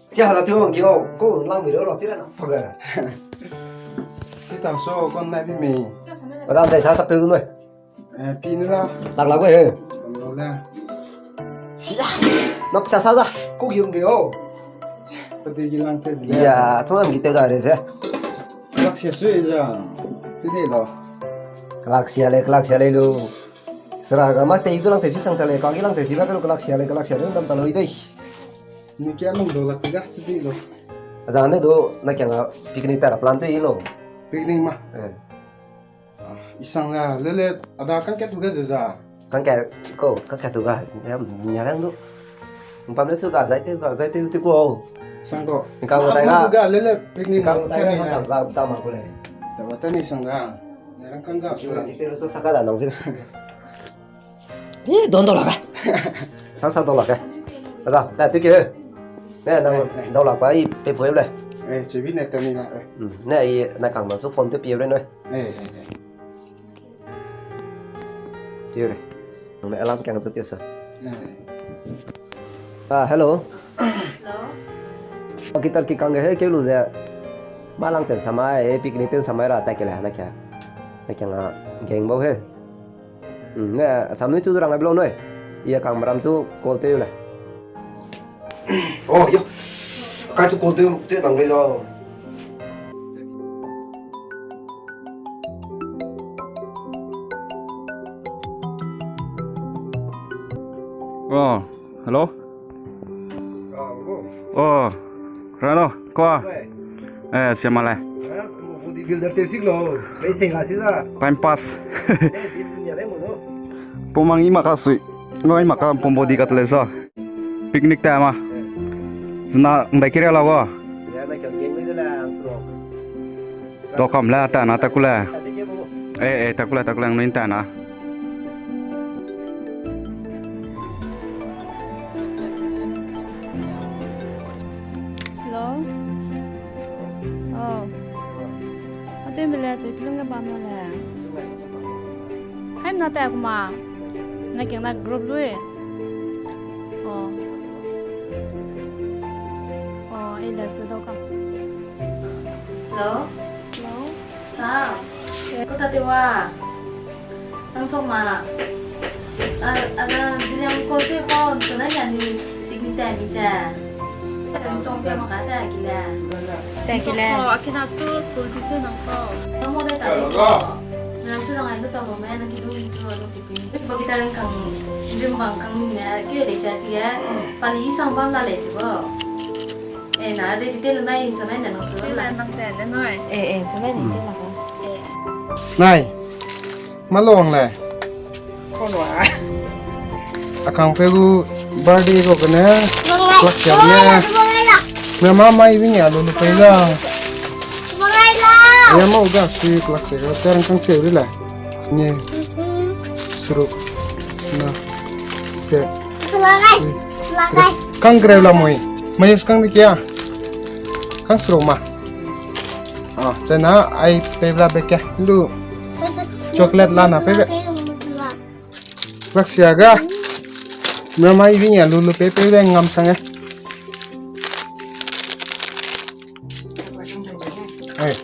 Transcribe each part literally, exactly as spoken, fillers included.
Sia la tu ang kio, ko lang mi lo lo, chira na page. Si tang so, kon na bi mi. Ada dai sa tak tu noi. Eh, pi ni la. Tak la ko he. Kon lo le. Sia. Nap cha sa za. Ko gi ung ge o. Pati gi lang te di le. Ya, tu am gi te da re se. Kelak sia sui za. Tu de lo. Kelak sia le, kelak sia le lo. Sera ga ma te du lang te si sang ta le, ka gi lang te si ba ke lo kelak sia le, kelak sia le dam ta lo i dei. Ni kia mang do lak ti ga, ti di lo. Aza ne do, na kia nga picnic ta ra plan tu i lo. Picnic ma? Eh. Ah, isang la, le le, ada kang kat tu ga ze za. Kang kat, ko, kang kat tu ga, ya, nya lang du. Pam le su ga, zai te ga, zai te te ko. Sang ko. Kang tai ga. Tu ga, le le, picnic kang tai ga, sang sang za, ta ma ko le. Ta ba ta ni sang ga. Nya rang kang ga. Su la ti te lo, so sa ka da nang si. Eh, don dau lak ge. Sang sang dau lak ge. Aza, ta tu ke. Ne, nang dau lak ba i pe pui le. Eh, chebi ne ta ni na, eh. Hmm, ne i na kang ma chu phone tu pie le noi. Eh, eh, eh. Tiu re. Nang ne alarm kang chu tiu sa. Eh. Ah, hello. Hello. Guitar ki kang ge he ke lu ze. Ba lang ten samai, eh, picnic ten samai ra ta ke le, na kia. Na kia nga gang bau he. Hmm, ne, sam nui chu rang ai blo noi. Ia kang maram chu call te le. Oh, yo. Ka chu call te, te nang le lo. Oh, hello. Oh, Rano, ko. Eh, siama le. Bodybuilder te sik lo. Bei sing la si za. Time pass. Eh, si punya le mo no. Pomang i ma ka sui. No i ma ka pom body ka tele sa. Picnic ta ma. Zna ndai kira la wa. Ya, na kya game le la ang suro. Dokam la ta na ta kula. Eh, eh, ta kula, ta kula, nui ta na. Hello? Oh. Ate mele, chui kilung ga bam na le. Hai mna ta kuma. Na keng na group lui. Oh. Oh, eh, la se dokam. Hello? Hello? Sa, ko ta te wa. Nang chok ma. A, a, a, ziliang ko te ko, to na ya ni picnic ta mi cha. Nang chok pe ma ka ta ki le. Ta ki le. Ko, akina chu school ki te nang ko. Nang mo de ta de ko. Nang chu rang ai lu ta mo me, nang ki du chu, nang si Ba kita rang kang, rim bang kang me, ke le cha si e, pali sang bam la le chi bo. Eh, na de ti te lu nai, nang chu nai na nang chu. Te la nang te le noi. Eh, eh, chu nai ni te la ko. Eh. Nai. Ma long le. Ko lo a. Akang pe gu birthday ko kene. Klak cha ne. Me ma mai wing ya lu lu pe la. Ya mau ga sui klak se ga, terang kang se ri la. Ni. Seruk. Na. Se. Kang greu la moi. Mayus kang ni kia. Kang seruk ma. Ah, chana ai pe bla be ke. Lu. Chocolate la na pe be. Klak sia ga. Me mai wing ya lu lu pe pe be ngam sang e. Eh.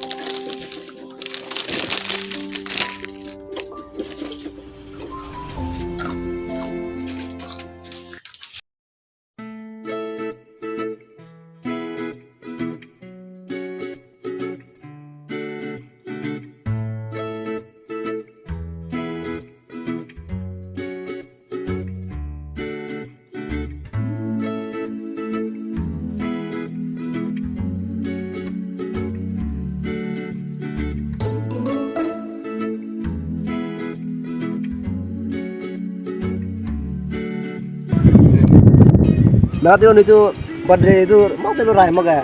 Na teu ni chu birthday du mau te lu rai mak ge.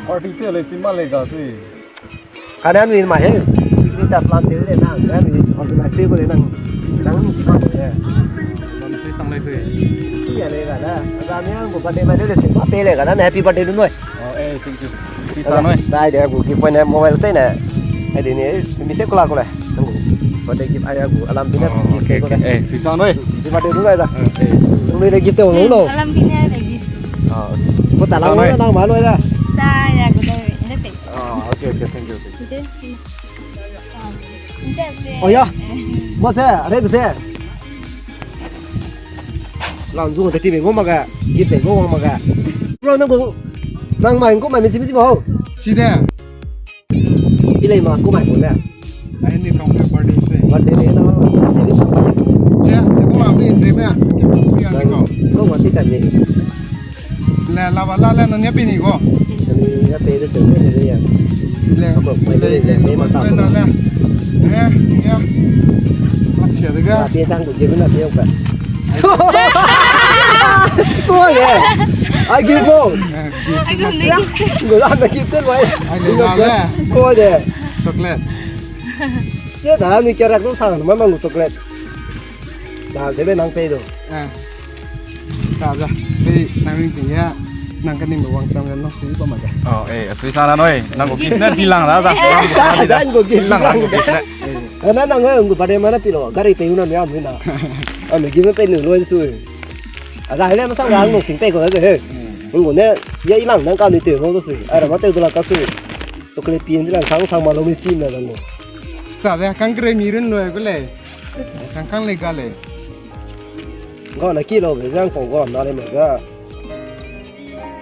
Party te le si ma le ga si. Kane anui ma he, picnic ta plan te le nang, anui organize te ko le nang, nang ni chi ma le. Nang si sang le si. Iya le ga na, ga ni ang ko birthday ma le le si, ma pe le ga na, happy birthday du noi. Oh, eh, thank you. Si sa noi. Dai de, gu gift point ne mobile te ne. Ai de ni, mi se ko la ko le. Nang gu birthday gift ai a gu alam bi ne gift te ko le. Eh, si sa noi. Happy birthday du noi da. Eh. Nang le gift te lo lo. Alam bi ne le gift. Ah, okay. Talang nang ma loi da. Da, ya, good day. Nde pe. Ah, okay, okay, thank you, thank you. Nde pe. Ah, nde pe. Oh, ya. Ma se, are be se. Lang zu de ti be ngau ma ga, gi pe ngau ma ga. Bro, nang gu, nang mai ngau mai mi si mi si ba ho. Si de. Chi lei ma, ku mai ku le. Ai ni kong ke birthday se. Birthday le na. Che, che ko abi in re me. Ke pu ya ni ko. Ko wa ti ta ni. Le la ba la le no nya pi ni ko. Ni nya pe de te ni ya. Le ko mai le le ma ta na le. Eh, ya. Lak sia de ga. Ti tang ku ke na pe ka. Ko ye. Ai gi mo. Ai gi mo. Go la na ki te mai. Ai le la le. Ko ye. Chocolate. Sia da ni kera ko sang ma mang chocolate. Da se be nang pe do. Eh. Da da. Be nang ring ting ya. Nang ka ning wang chang nang sui ba ma da. Oh, eh, sui sa na noi. Nang ko kiss na di lang da da. Nang ko kiss na. Nang ko kiss na. Eh, na nang ngu ba de ma na pi lo. Gari pe na ni am na. Am gi me pe nu lo sui. A da le ma sang da nang sing pe ko da he. Nang ko ne ya i lang nang ka ni te lo sui. A ra ma te do la ka sui. Chocolate pi en lang sang sang ma lo mi si na lang. Sta de kang kre mi run lo ko le. Kang kang le ga le. Ga na ki lo be jang ko ga na le me ga.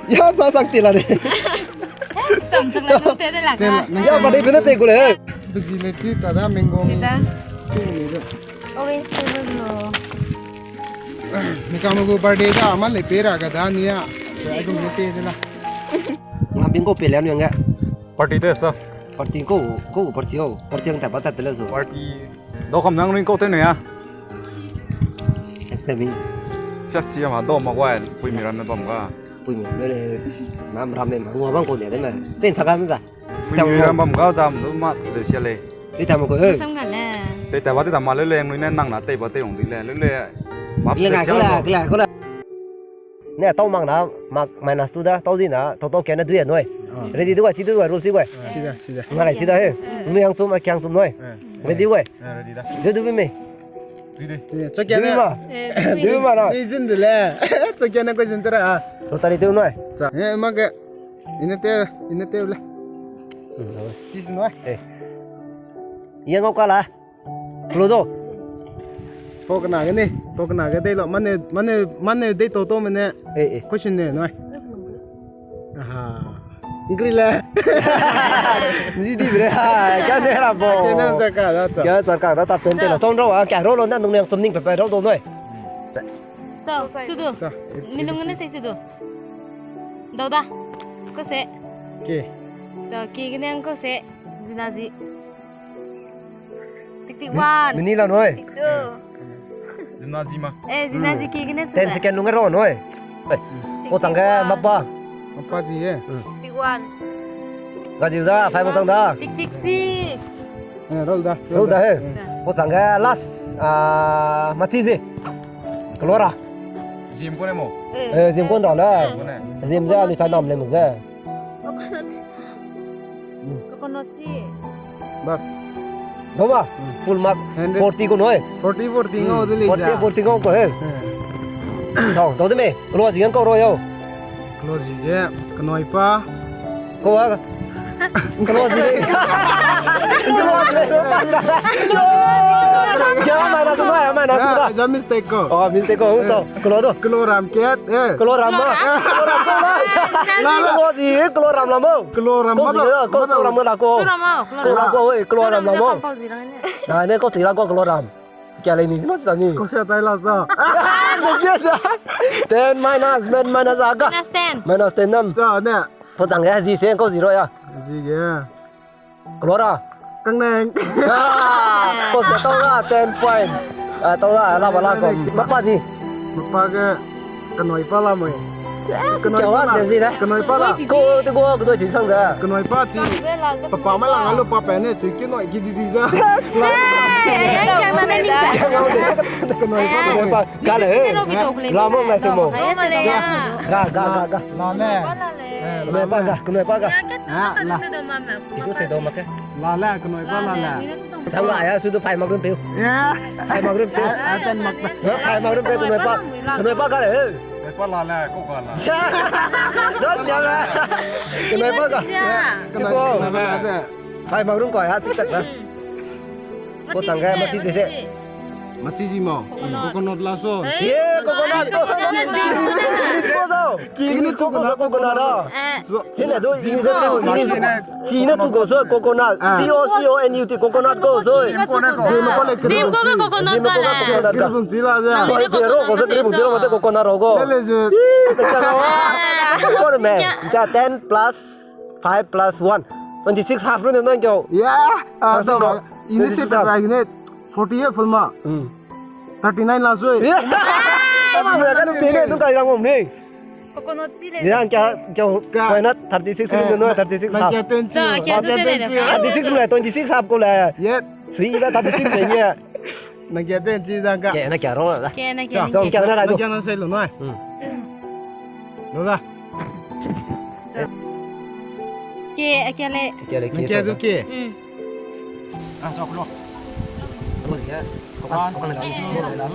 Ya sa sang ti la de. Sam chocolate te de la ka. Ya ba de be ne pe ko le. Du gi le ti ta da mango. Ti da. Ti ni de. Orange flavor lo. Ni ka mo birthday da ma le pe ra ga da ni ya. Ai du mo te de la. Ngam ping ko pe le ni nga. Party te sa. Party ko, ko party o. Party ang ta ba ta tele so. Party. Do kam nang ring ko te ne ya. Ek te mi. Siak chi ma do ma wai, pui mi ram me bam ga. Pui mi me le. Nam ram me ma ngua bang ko ne de me. Chen sa ga me za. Pui mi ram bam ga zam du ma ze sia le. Te ta ma ko he. Sam ga le. Te ta ba te ta ma le le nui ne nang na te ba te yong di le. Le le. Ma le ngai ko le, ko le, ko le. Ne, tau mak na, mak minus two da, tau di na, tau tau kia ne dui a noi. Ah. Ready du ga, chi du ga, rule chi ga. Chi da, chi da. Nga lai chi da he. Eh. Nui ang chum, a kiang chum noi. Eh. Ready ga. Eh, ready da. Du du bi me. Ready. Eh, cho kia ne. Du bi ma. Eh, du bi ma na. Ni zin de le. Cho kia ne question tera. Rotary du noi. Cha. Eh, ma ke. Ine te, ine te le. Hmm, oi. Kiss noi. Eh. Yang au ka la. Klo do. Ko kena ge ni, ko kena ge dei lo, mane, mane, mane dei to to mene. Eh, eh. Question ne, noi. Aha. Ingri le. Ni di bre ha. Kya ne ra bo. Kya ne sarkar da cha. Kya sarkar da ta pen te lo. Tong ro a, kya ro lo na nung ne tong ning pe pe ro do noi. Cho, sudu. Cha. Minung ne sei sudu. Dau da. Ko se. Ke. Cho, ki gene ko se. Zina zi. Tik tik one. Mini la noi. Tik two. Zina zi ma. Eh, zina zi ki gene. Ten second lung ro noi. Ko chang ge mapa. Mapa zi ye. Tik one. Ga zi da, five mo chang da. Tik tik six. Eh, roll da. Roll da he. Ko chang ge last, ah, machi zi. Kelora. Zim ko ne mo. Eh, zim ko da la. Zim ze ani sa nam le mo ze. Coconut. Hmm. Coconut chi. Bas. Dou ba? Hmm. Full mark. Hundred. Forty ko noi. Forty, forty ngau de le. Forty, forty ngau ko he. Hmm. Sau, dou de me. Kelo zi ngan ko ro yo. Kelo zi ge, kenoi pa. Ko wa. Kelo zi ge. Kelo zi ge. Ya, mai na su mai, mai na su da. Ya, mistake ko. Oh, mistake ko. Sau. Kelo do. Kelo ram ket, eh. Kelo ram ma. Kelo ram ko la. La, la. Kelo zi, kelo ram la mo. Kelo ram ma. Kelo zi, kelo ram la ko. Kelo ram ma, kelo ram. Kelo ram ko, oi, kelo ram la mo. Na ne ko zi la ko kelo ram. Kya le ni ma zi ni. Ko se tai la sa. Ten minus, ten minus aga. Minus ten. Minus ten nam. Sa ne. Ko chang ge zi se ko zero ya. Zi ge. Kelo ra. Kangneng. Ah, ko se tau ra, ten point. Ah, tau ra, la ba la ko. Mapa zi. Mapa ge kenoi pa la moi. Kenoi pa la. Kenoi pa la. Ko de ko ko doi chi sang za. Kenoi pa chi. Papa ma la lo pa pe ne chi kenoi ki di di za. Kenoi pa. Kenoi pa. Ga le. La mo ngai se mo. Ga ga ga ga. La ne. Kenoi pa ga, kenoi pa ga. Ah, la. Itu se do mak ke. La le, kenoi pa la le. Sang la ya, su du pai mak run peu. Ya. Pai mak run peu. Ah, ten mak. Pai mak run peu kenoi pa. Kenoi pa ga le. Kenoi pa la le, ko ga la. Cha. Dot Kenai pa ka. Kenai pa ka. Kai ma rung kai ha, chik chak na. Ko chang kai, machi chi se. Machi chi mo. Coconut la so. Ye, coconut, coconut. English ko so. Ki English ko so, coconut da. Sine do English chu, English. Chi ne chu ko so, coconut. C O C O N U T, coconut ko so. Zim ko coconut. Zim ko coconut. Kiri bung chi la ja. So, zero ko so, kiri bung chi la, coconut ro ko. Le le je. Ko me. Ja, ten plus five plus one. Twenty six half run nang kau. Yeah. Ah, so, English se ba gine. Forty-eight full ma. Hmm. Thirty-nine la sui. Ama me ka lu pine tu kai rang om ni. Coconut si le. Ni ang kya kya koi na thirty-six ni no thirty-six half. Kya ten chi. Kya ten chi. Thirty-six me twenty-six half ko le. Yet. Sui ba thirty-six le ye. Na kya ten chi jang ka. Kya na kya ro la. Kya na kya. Jang kya na ra do. Kya na sai lo no. Hmm. Lo da. Kya kya le. Kya le kya du kya. Hmm. Ah, chok lo. One, two,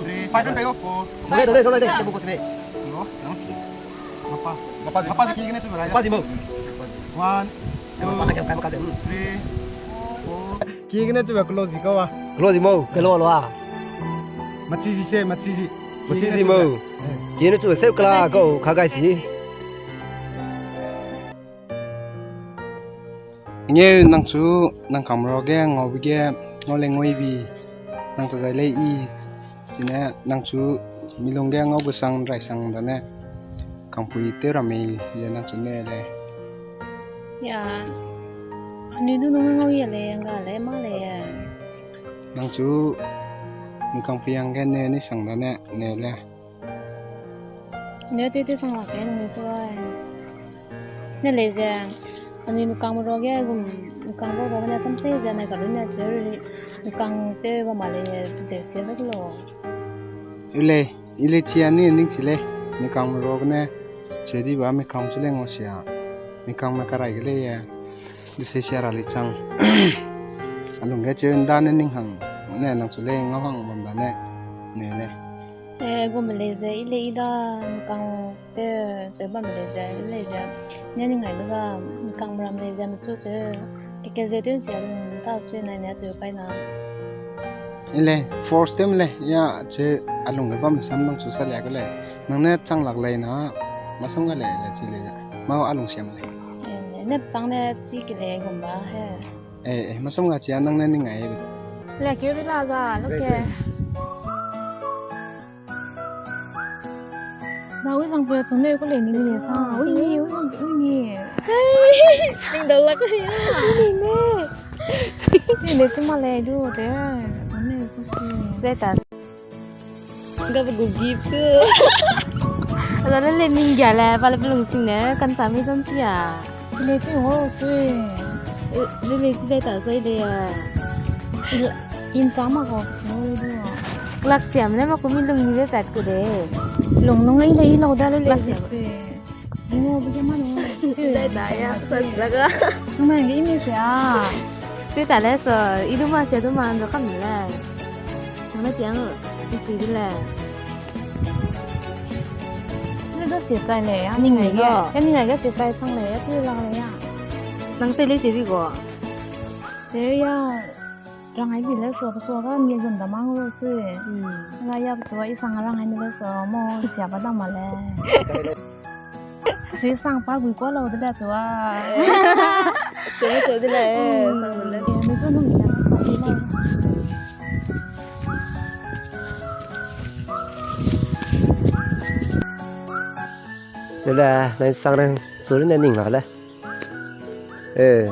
three, five, and five, four. Dole, dole, dole, dole, ke buku sini. Lo, no. Ngapa? Ngapa sih? Ngapa sih kigene tu beraya? Ngapa sih mo? One, two, three, four. Kigene tu ba close kau a. Close mo, ke lo lo a. Machi si se, machi si. Machi si mo. Kigene tu se kala kau khagai si. Ngeu nang chu nang kamro ge ngau bi ge ngau le ngui bi nang ta zai lei i. Chine nang chu milung ge ngau gu sang rai sang da ne. Kangpui tew ramme le nang chu ne le. Ya. Anui du nung ngau ye le nga le ma le ya. Nang chu ni kangpui yang ge ne ni sang da ne ne le. Ne tew tew sang lak ke nung chu ai. Ne lei ze, anui mikang ro ge gum, mikang ro ge ne cham se ze ne ka lu ne cheu ri, mikang tew ba ma lei ze se lak lo. Ule, ile chi ani ning chi lei, mikang ro ge ne, che di ba mikang chu le ngau sia, mikang me karai ge lei ye, du se sia ra lei chang. Alung ge cheu nda ne ning hang, ne nang chu le ngau hang bam ba ne, ne le. Eh, gum lei ze, ile i da, mikang te, cheu bam lei ze, ile ze, ne ning ai lu ga, mikang ram lei ze, mechu cheu, ke ke ze tun sia lu, ta sui nai ne cheu kai na. Ile, force tem le, ya, cheu, alung ge bam sam nang chu sa le ga le. Nang ne chang lak lei na, masam ga le, le chi le, le. Mau alung siam le. Eh, ne chang ne chi ke le gum ba, he. Eh, eh, masam ga chi a nang ne ning ai. Le ke ri la za, lo ke. Na ui sang pui chun ne ko le ni ni sa. Ui ni, ui ni, ui ni. Ning dau la ko ya. Ui ni ne. Ti le chi ma le du te. Chun ne ko si. Zai ta. Ga bu gu gift tu. Ala le le ning ga le, ba le belung sing ne, kan sa mi zon chi a. Le tu ho sui. Le le chi dai ta sui de ya. In chama ko chu du. Klak siam ne ma ku mi lung ni be pat ku de. Lung nung ai le i lo da le le. Klak siam. Dimo bu ke ma no. Dai da ya sa la ga. Nung ma ngi mi sia. Sui ta le so, i du ma sia du ma njo kam le. Nang na chiang i sui de le. Sne do sia chai le ya. Ning ai ga. Ya ning ai ga sia chai sang le ya tu la le ya. Nang te le sia bi go. Sia ya. Rang ai bi le so, so ga mi gun da mang lo sui. Hmm. Nga ya chu i sang rang ai ni le so mo sia ba da ma le. Sui sang pa gui ko lo de le chu a. Chu chu de le, sang de le. Mi so nung sia ba sa de le. De le, nai sang rang chu le ne ning la le. Eh.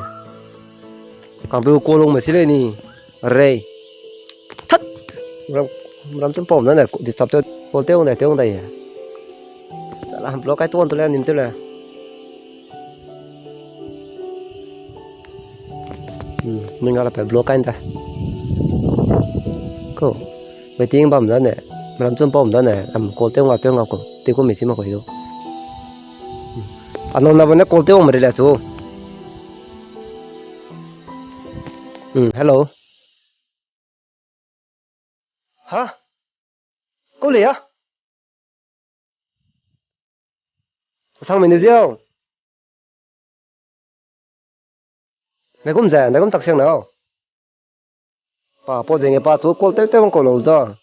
Kang pe ko long me si le ni. Rei. That. Ram, ram chum pom na ne, disturb te, call te ong dai, te ong dai. Sala, block kai tuan tu le, nim tu le. Hmm, ning ala pe block kai nda. Ko. Waiting bam da ne. Ram chum pom da ne. Am call te ong a, te ong a ko. Te ko mi si ma ko yo. Ano na ba ne call te ong me le chu. Hmm, hello. Ha? Kau le ya? Sang menu ziau. Ndaigum ze, ndaigum tak siang nau. Pa, pau zenge pa chu call tew tew wang call lau za.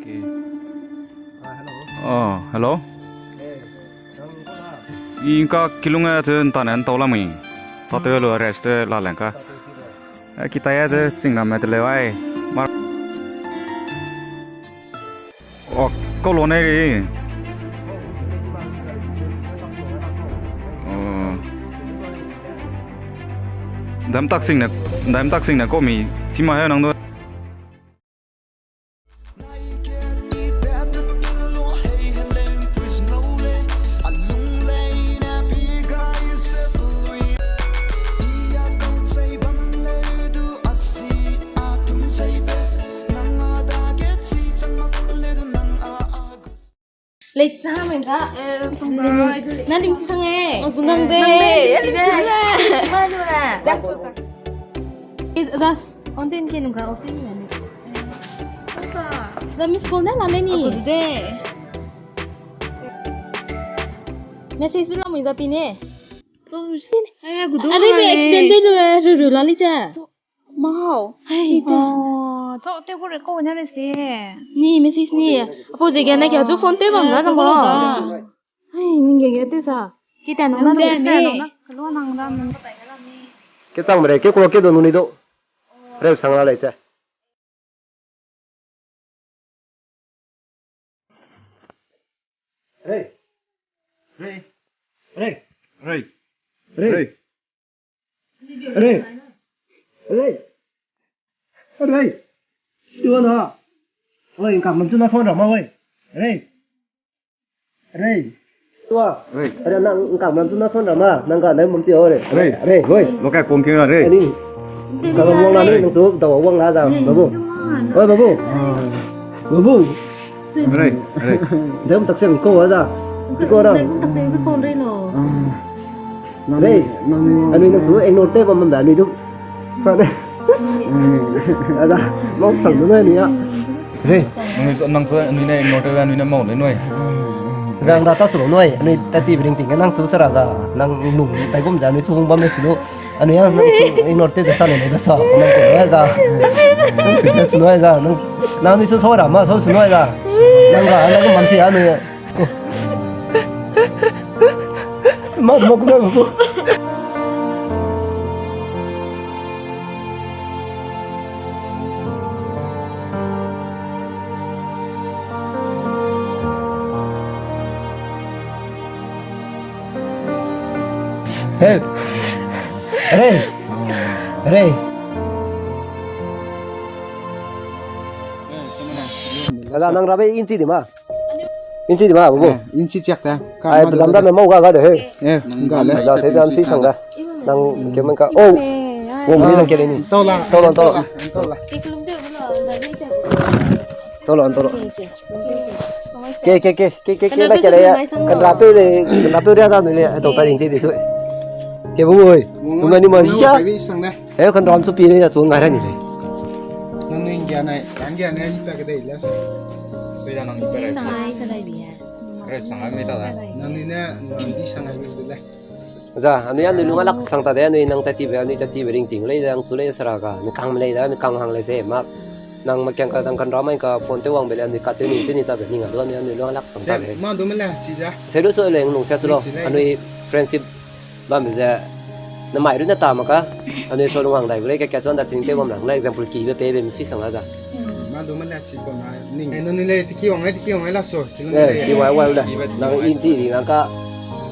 Okay. Ah, hello. I ngka kilung e te ntane ntau lamui. Tate lu rest te la leng ka. Eh, kita ya te ching na me te le wai. Mar. Oh, kau lo ne ri. Oh. Dam tak sing ne, dam tak sing ne kau mi tima he nang do. Lei cha meng ga. Eh, song ga. Nang dim chi sang e. Oh, tu nang de. Nang de, dim chi le. Dim chi le. Eh, da, on ten ke nung ga, off ten ke nung. Sa. Da miss call ne la le ni. Aku du de. Message la mui da pi ne. Tu sin. Ai, aku du. Are be accident de lu, ru ru la li cha. Mau. Hai, ta. Oh, chau, te gu re kau ne re se. Ni, message ni. Apo ze ge na kia chu phone te bam na zang ko. Hai, ming ge ge te sa. Ki ta nang na de ni. Kalo nang da nang. Ke chang mere, ke ko ke do nu ni do. Re sang la le se. Rei. Rei. Rei. Rei. Rei. Rei. Rei. Rei. Tua na. Oi, ngkam lam chu na son ra ma oi. Rei. Rei. Tua. Rei. Are nang ngkam lam chu na son ra ma. Nang ga nai mum ti o rei. Rei. Rei, oi. Lo kai kong king ra rei. Ani. Ka wang la ni nang chu da wang la za. Babu. Oi, babu. Babu. Rei, rei. Dem tak seng ko wa za. Ti ko ra. Dem tak seng ko rei lo. Rei. Anui nang chu ignore te bam bam da anui du. Ada, mau sang du nai ni a. Rei. Nang chu, nang chu anui ne ignore te anui ne mau le nui. Zang da ta su lo nui. Anui ta ti bring ting nang chu sara ga. Nang nung tai gum za anui chu hung bam le su lo. Anui a nang chu ignore te de sa ne de sa. Nang chu nui za. Nang chu sa chu nui za. Nang, nang ni chu sa ra ma sa chu nui za. Nang ga nang man ti anui. Ma, ma, kuna, ma. Hey. Hey. Hey. Ada nang rabe inchi di ma. Inchi di ma, babu. Eh, inchi chiak ta. Ai, bazam da me mau ga ga de he. Eh, ga le. Za se dam si sang da. Nang ke man ka. Oh. Wo mi sang ke le ni. Tau la. Tau la, tau la. Tau la. Tau la, tau la. Ke, ke, ke, ke, ke, ke, na ke le ya. Kan rape le, kan rape ria da nu le. Tau ta ding ti di su. Ke bu oi. Chunga ni ma ya. He, kan ram chu pi ne ya chu ngai ra ni le. Nang ni ngia nai, nang ngia nai ni pa ke dei le. Sui da nang ni pa. Sui sangai ka dai bi ya. Re sangai me ta da. Nang ni ne, nang ni sangai me le. Za, anui anui lung alak sang ta de, anui nang ta ti be, anui ta ti be ring ting le, nang chu le sara ga, mi kang me le da, mi kang hang le se, ma, nang ma kiang ka, nang kan ram mai ka, phone te wang be le, anui ka te ni, te ni ta be, ni nga, anui anui lung alak sang ta de. Ma du me le, chi za. Se lu so le, nung se chu lo, anui friendship, Bam ze, na mai ru na ta ma ka, anui so lung hang dai bu le, ka ka chuan da sing te bam na, na example ki be pe be mi sui sang la za. Ma du ma la chi ko na, ning. Eh, nang ni le, tiki wang ai, tiki wang ai la so, ki nang le. Eh, ki wang ai, wang le. Nang inchi di nang ka,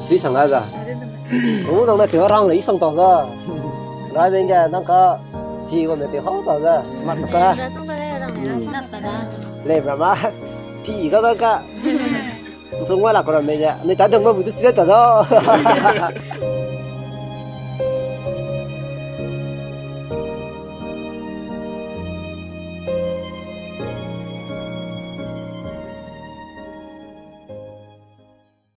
sui sang la za. Ru nang na te rang le, i sang ta za. Ra beng ge, nang ka, ti wang na te hau ta za. Ma ka sa. Ra tong da le, rang le, rang le. Lei bra ma. Pi ga da ka. Nsung wa la ko ramme ze. Ni ta dong ma bu du chi da ta da.